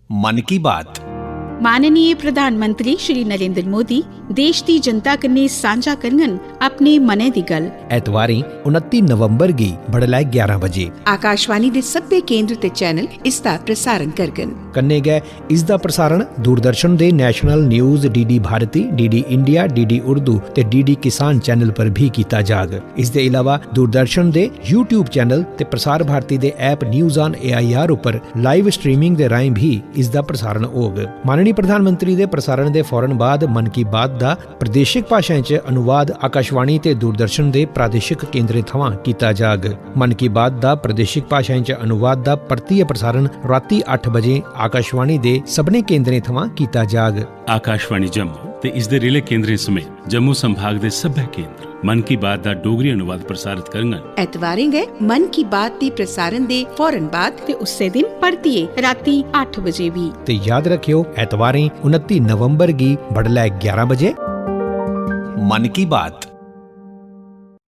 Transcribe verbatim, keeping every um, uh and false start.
मन की बात। माननीय प्रधानमंत्री श्री नरेंद्र मोदी देश दी जनता कन्नै सांझा करङन अपने मनै दी गल्ल। ऐतवारें उनत्ती नवंबर गी बडलै ग्यारह बजे। आकाशवाणी दे सब्भै केंद्र ते चैनल इसदा प्रसारण करङन। कन्नै गै इसदा प्रसारण दूरदर्शन दे National News, डीडी भारती, डीडी इंडिया, डीडी उर्दू ते डीडी किसान चैनल पर भी कीता जाग। इसदे इलावा दूरदर्शन दे YouTube चैनल ते प्रसार भारती दे ऐप News on AIR उप्पर लाइव स्ट्रीमिंग दे राहें भी इसदा प्रसारण होग। माननीय प्रधानमंत्री दे प्रसारण दे फौरन बाद मन की बात दा प्रादेशिक भाशाएं च अनुवाद आकाशवाणी ते दूरदर्शन दे प्रादेशिक केंद्रें थमां कीता जाग। मन की बात दा प्रादेशिक भाशाएं च अनुवाद दा परतियै प्रसारण रातीं अट्ठ बजे आकाशवाणी दे सभनें केंद्रें थमां कीता जाग। आकाशवाणी जम्मू ते इसदे रिले केंद्रें समेत जम्मू संभाग दे सब्भै केंद्र मन की बात दा डोगरी अनुवाद प्रसारित करङन। ऐतवारें गै मन की बात दी प्रसारण दे फौरन बाद ते उस्सै दिन परतियै रातीं अट्ठ बजे बी। ते याद रखेओ, ऐतवारें उनत्ती नवंबर गी बडलै ग्यारह बजे। मन की बात।